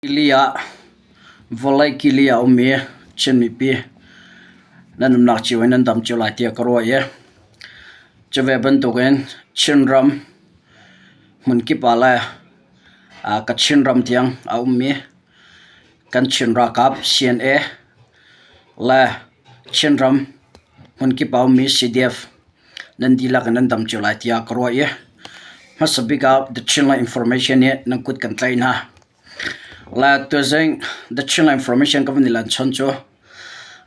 Kili ah vawlei kili ah a um i Chin mipi nan umnak cio in nan dam cio lai tiah ka ruah i cuve bantukin Chinram hmunkip ah le Kachin ram tiang a ummi kan Chin ralkap CNA le Chinram hmunkip ah a ummi CDF nan dihlak in nan dam cio lai tiah ka ruah i hmasa bik ah The Chinland Information nih nan kut kan tlaih hna. Le tuzing The Chinland Information ka van i lanchon cu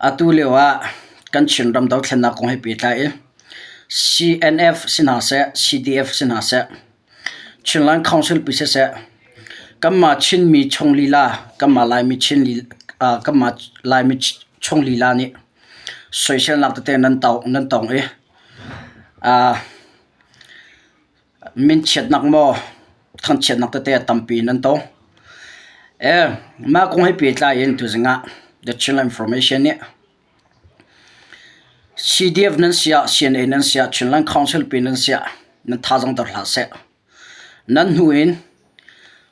atu lio ah kan Chinram dothlennak kong he pehtlai in CNF si hna seh, CDF si hna seh, Chinland Council pi siseh, kanmah Chinmi chung lila, kanmah Laimi Chin kanmah Laimi chung lila nih soiselnak tete nan tong i minchiatnak maw thangchiatnak tete tampi nan tong. Mah kong he pehtlai in tuzing ah The Chinland Information nih CDF nan si ah CNA nan si ah Chinland Council pi nan si ah nan thazaang dor hlah seh. Nan hnu in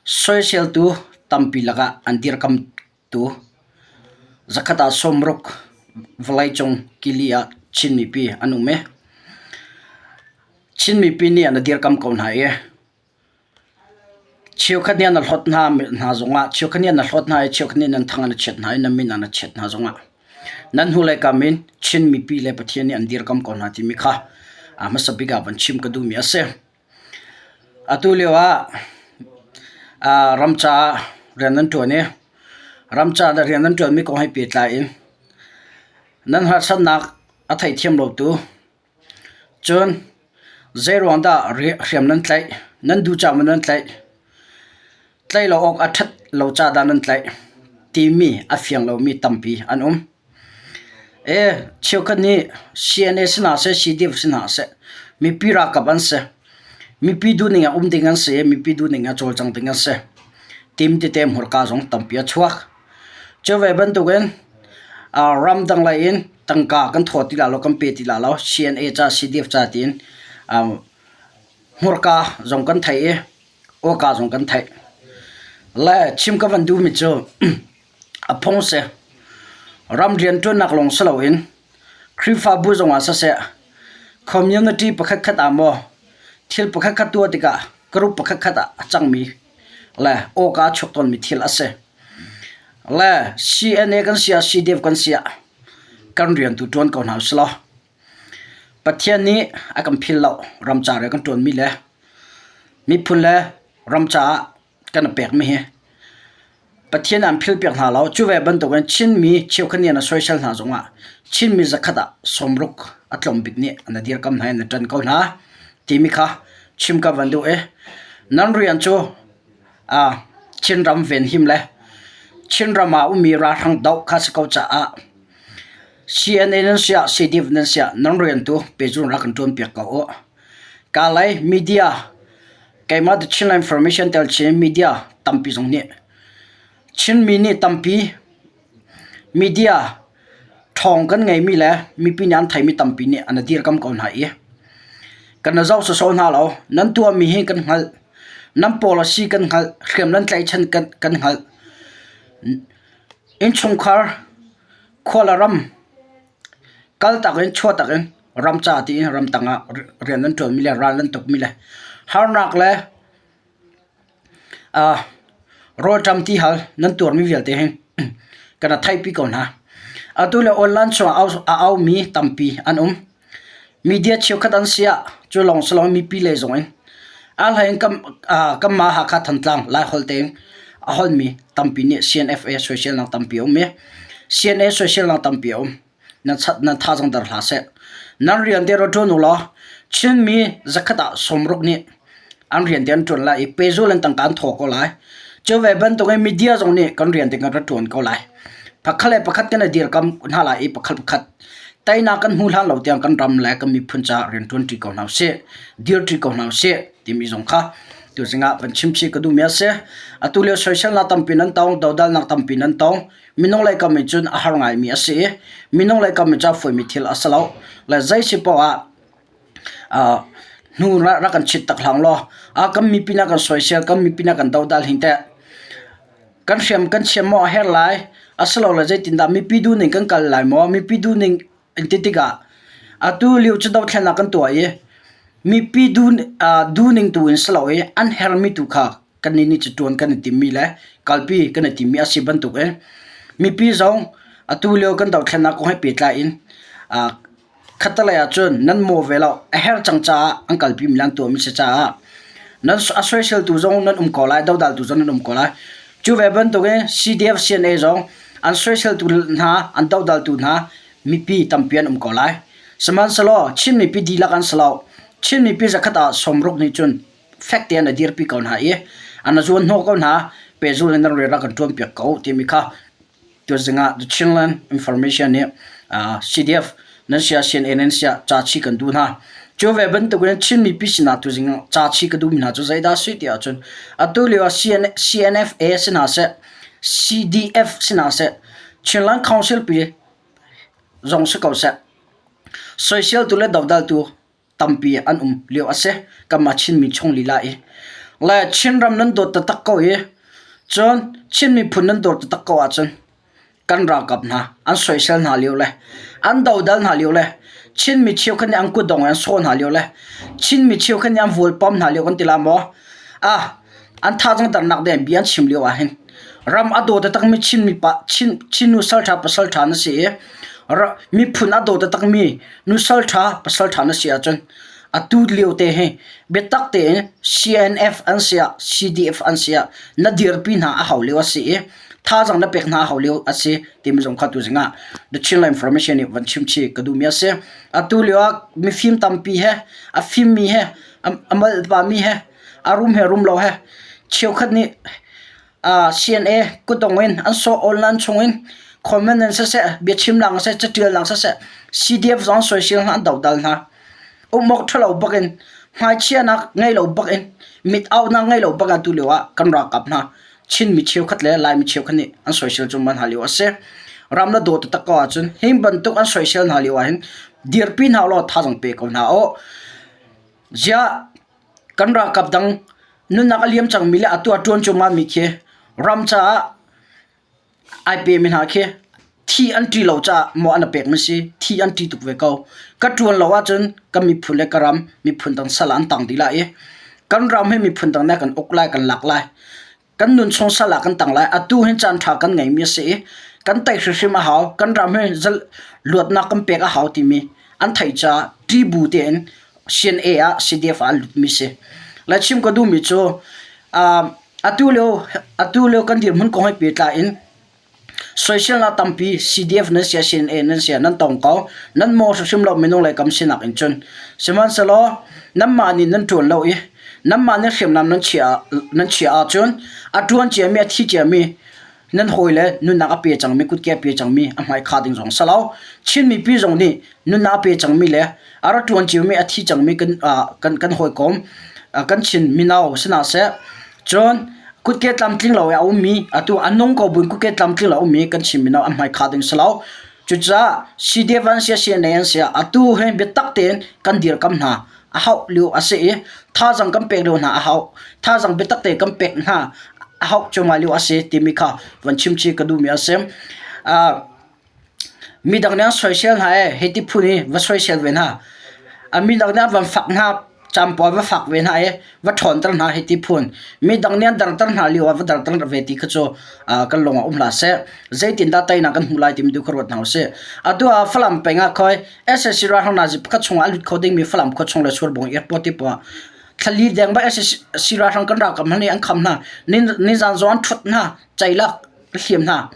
soiseltu tampi lakah an dirkamh tu zakhat ah sawmruk vawleicung kili ah Chin mipi an um i Chin mipi nih an dirkamh ko hna i cheukhat nih an hlawt hna hna zongah cheukhat nih an hlawt hna i cheukhat nih nan thang an chiat hna i nan min an chiat hna zongah nan hnulei kam in Chin mipi le Pathian nih an dirkamh ko hna timi kha a hmasa bik ah van chim ka duhmi a si. Atu lio ah ram caah rian nan ṭuan i ram caah rian nan ṭuanmi kong he pehtlai in nan harsatnak a theithiam lotu cun zeiruang dah hriam nan tlaih, nan duh caah maw nan tlaih, tlaih lo awk a ṭhat lo caah dah nan tlaih timi a fiang lomi tampi an um. Cheukhat nih CNA si hna seh, CDF si hna seh, mipi ralkap an si. Mipi duhning ah um ding an si i mipi duhning ah cawlcang ding an si. Tim tete hmurka zong tampi a chuak. Cu ve bantukin ramdang lei in tangka kan thaw ti la lo, kan pe ti la lo, CNA ca, CDF ca tiin hmurka zong kan theih i awka zong kan theih. Le chim ka van duhmi cu A phung si. Ram rianṭuannak lawng si loin Khrihfabu zongah siseh, community pakhatkhat ah maw thil pakhatkhat tuah tikah group pakhatkhat ah a cangmi le awka a chuak tawnmi thil a si. Le CNA kan si ah CDF kan si ah kan rian tu ṭuan ko hna usih law Pathian nih a kan philh lo ram ca rian kan ṭuanmi le miphun le ram caah kan i pekmi hi Pathian an philpiak hna lo. Cu ve bantukin Chinmi cheukhat nih an soisel hna zongah Chinmi zakhat ah sawmruk a tlawm bik nih an dirkam hna i an ṭan ko hna timi kha chim ka van duh i nan rian cu Chinram venhim le Chinram ah ummi ralhrang doh kha si ko caah CNA nan si ah CDF nan si ah nan rian tu pehzulh rak kan ṭuanpiak ko u. Kalay media Keimah The Chinland Information tel chin media tampi zong nih Chinmi nih tampi media ṭhawng kan ngeimi le mipi nih an theimi tampi nih an dirkam ko hna i kan i zoh sawsawh hna lo. Nan tuahmi hi kan hngalh. Nan policy kan hngalh. Hriam nan tlaihchan kan hngalh. Innchungkhar, khua le ram Kaltak in chuahtak in ramca tiin ramtang ah rian an ṭuanmi le ral an tukmi le harnak le rawlṭam tihal nan tuarmi vialte hi kan i theihpi ko hna. Atu le online chungah a aumi tampi an um. Media cheukhat an si ah cu lawng si loin mipi lei zong in a hlei in kanmah Hakha Thantlang Laiholh tein a holhmi tampi nih CNFA soiselnak tampi a um i CNA soiselnak tampi a um. Nan nan thazaang der hlah seh. Nan rian te ra ṭuan u law Chinmi zakhat ah sawmruk nih an rian te an ṭuan lai i pehzul in tangka an thaw ko lai. Cu ve bantukin media zong nih kan rian te kan ra ṭuan ko lai. Pakhat le pakhat kan i dirkam hna lai i pakhat pakhat teinak kan hmu hlan lo tiang kan ram le kan miphun caah rian ṭuanṭi ko hna usih, dirṭi ko hna usih timi zong kha tuzing ah van chimchih ka duhmi a si. Atu lio soiselnak tampi nan tong, dodalnak tampi nan tong. Minung lei kam in cun a har ngaimi a si i minung lei kam in cun a fawi thil a si lo. Le zei si paoh ah hnu rak kan chit tak hlang law kan mipi na kan soisel, kan mipi na kan dodal hin teh. Kan hriam kan chiam maw a herh lai? Asilole zeitindah mipi duhning kan kal lai maw? Mipi duhning in ti tikah atu lio cu dothlennak kan tuah i mipi duhning tu in si lo i an herhmi tu kha kannih nih cu ṭuan kan i timmi le kalpi kan i timmi a si bantukin mipi zong atu lio kan dothlennak kong he pehtlai in Khattelei ahcun nan maw ve lo. A herh cang caah an kalpi mi le an tuahmi si caah nan a soiseltu zong nan um ko lai, dodaltu zong nan um ko lai. Cu ve bantukin CDF CNA zong an soiseltu hna, an dodaltu hna mipi tampi an um ko lai. Sihmanhsehlaw Chin mipi dihlak an si lo. Chin mipi zakhat ah sawmruk nih cun fek tein a dirpi ko hna i an a zuan hnawh ko hna. Pehzul in nan rian rak kan ṭuanpiak ko timi kha Tuzing ah The Chinland Information nih CDF nan sia CNA nan sia ca chi kan duh hna. Cu ve bantukin Chin mipi sinah tuzing ah ca chi ka duhmi hna cu zeidah a si ti ahcun atu lio ah CNFA si hna seh, CDF si hna seh, Chinland Council pi zong si ko seh, soiseltu le dodaltu tampi an um lio a si. Kanmah Chinmi chung lila i le Chinram nan dawt taktak ko i cun Chin miphun nan dawt taktak ko ahcun kan ralkap hna an soisel hna lio le an dodal hna lio le Chinmi cheukhat nih an kutdong in an sawh hna lio le Chinmi cheukhat nih an vawlpam hna lio kan ti la maw? Ah, an thazaang darnak ding bia an chim lio ah hin ram a daw taktakmi Chinmi pa Chin Chin nu salṭha pasal ṭha na si i miphun a daw taktakmi nu salṭha pasal ṭha na si ahcun atu lio te hi biatak tein CNF an si ah CDF an si ah na dirpi hna a hau lio a si i thazaang na pek hna a hau lio a si timi zong kha tuzing ah The Chinland Information nih van chim chih ka duhmi a si. Atu lio ah mifim tampi he a fimmi he a malpami he a rum he rum lo he cheukhat nih CNA kutdong in an sawh online chungin comment in siseh biachimnak siseh catialnak siseh CDF zong an soisel hna an dodal hna. Umawk ṭhalo bakin hmaichianak ngei lo bakin mit aunak ngei lo bakin atu lio ah kan ralkap hna Chinmi cheukhat le Laimi cheukhat nih an soisel cuahmah hna lio a si. Ram na daw taktak ko ahcun hi bantuk an soisel hna lio ahhin dirpi hna ulaw thazaang pe ko hna u. Ziah Kan ralkap dang nunnak a liam cangmi le atu a ṭuan cuahmahmi khi ram caah ai pemi hna khi thi an ṭi lo caah maw an i pekmi si, thi an ṭi tuk ve ko. Ka ṭuan lo ahcun kan miphun le ka ram miphun dang sal ah an tang dih lai i kan ram hi miphun dang nih a kan uk lai, kan lak lai. Kan nun chung sal ah kan tang lai. Atu hin caan ṭha kan ngeimi a si i kan tei hrimhrim a hau. Kan ram hi luatnak kan pek a hau timi an theih caah ṭihbu tein CNA ah CDF ah an lutmi si. Le chim ka duhmi cu atu lio atu lio kan dirhmun kong he pehtlai in Soiselnak tampi CDF nan si CNA nan si nan tong ko. Nan maw hrimhrim lo minung lei kam sinak in cun. Sihmanhsehlaw nanmah nih nan ṭuan lo i nanmah nih hriamnam nan chiah nan chiah ahcun a ṭuan ciami a thi ciami nan hawile nunnak a pe cangmi kutke a pe cangmi a hmai kha ding zong si lo. Chin mipi zong nih nunnak a pe cangmi le a ra ṭuan ciomi a thi cangmi kan kan kan hawikom kan Chin mino si hna seh Cun kutke tlamtling lo i a ummi, atu a nung ko buin kutke tlamtling lo a ummi kan Chin mino an hmai kha ding si lo. Cucaah CDF an si, CNA an si ah atu hi biatak tein kan dirkam hna a hauh lio a si i thazaang kan pek lio hna a hau. Thazaang biatak tein kan pek hna a hauh cuahmah lio a si timi kha van chim chih ka duhmi a si. Uh, Midang nih an soisel hna i hiti phun i va soisel ve hna. Midang nih an van fak hna, campawl va fak ve hna i va ṭhawnter hna hiti phun. Midang nih an darter hna lio ah va darter ve ti kha cu kan lung ah um hlah seh. Zeitindah teinak kan hmuh lai timi tu kha ruat hna usih. Atu ah Falam peng ah khoi SAC ralhrang nazi pakhat chungah a lut kho dingmi Falam khua chung le Surbung airport ti poah thlali deng ba SAC ralhrang kan ralkap hna nih an kham hna. Nizan zong an ṭhut hna, ceilak a hliam hna.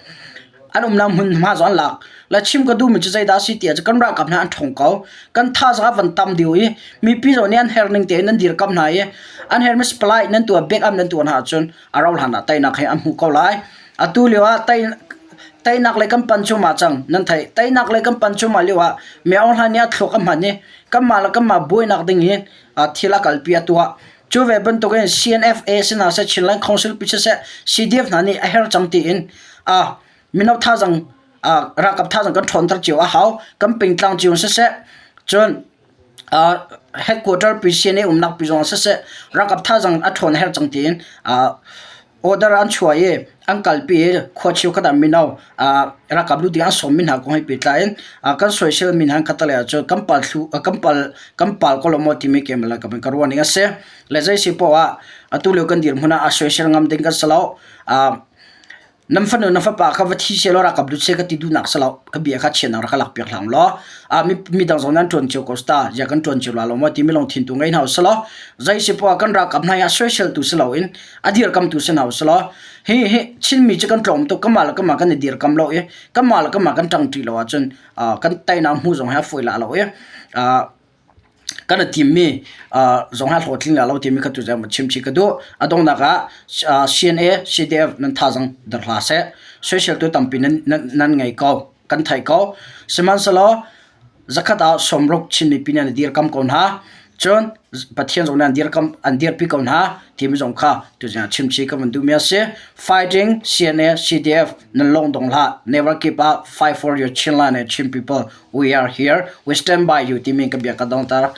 An umnak hmunhma zong an lak. Le chim ka duhmi cu zeidah a si ti ahcun kan ralkap hna an ṭhawng ko. Kan thazaang a van tam deuh i mipi zong nih an herh ning tein nan dirkamh hna i an herhmi supply nan tuah backup nan tuah hna ahcun a rauh hlan ah teinak hi an hmuh ko lai. Atu lio ah tei teinak lei kan pan cuahmah cang nan theih. Teinak lei kan pan cuahmah lio ah Myo Aung Hlaing nih a thluak a hman i kanmah le kanmah buainak ding in thil a kalpi a tuah. Cu ve bantukin CNFA si hna seh, Chinland Council pi siseh, CDF hna nih a herh cang tiin mino thazaang ralkap thazaang kan ṭhawnter cio a hau. Kan pingtlang cio in siseh, cun headquarter pi CNA umnak pi zong ah siseh, ralkap thazaang a ṭhawn a herh cang tiin order an chuah i An kalpi i khua cheukhat ah mino ralkap lu ding an sawmmi hna kong he pehtlai in kan soisel mi hna an khat le ahcun kan pal thlu kan pal kan pal ko lo maw timi keimah le ka ruah ning a si. Le zei si poah ah atu lio kan dirhmun ah a soisel ngam ding kan si lo. Nan fanu na fapa kha va thi sehlaw ralkap lut seh ka ti duhnak si lo. Ka bia kha chiahnak rak ka lak piak hlah law. Mi dang zong nan ṭuan cio ko sta, zia kan ṭuan cio la lo maw timi lungthin tu ngei hna usih law zei si poah kan ralkap hna hi a soisel tu si loin a dirkamtu si hna usih law hi hi Chinmi cu kan tlawm tuk kanmah le kanmah kan i dirkam lo i kanmah le kanmah kan ṭangṭi lo ahcun kan teinak hmu zong hi a fawi la lo i kan i timmi zong hi a hlawhtling lai lo timi kha tu cu chim chih ka duh. A donghnak ah CNA, CDF nan thazaang der hlah seh. Soiseltu tampi nan ngei ko, kan theih ko. Sihmanhsehlaw zakhat ah sawmruk Chin mipi nih an i dirkam ko hna. Cun Pathian zong nih an dirkam an dirpi ko hna timi zong kha tuzing ah chim chih ka van duhmi a si. Fighting CNA, CDF nan lawng dong hlah. Never give up. Fight for your Chinland and Chin people. We are here. We stand by you timi ka bia ka dongter.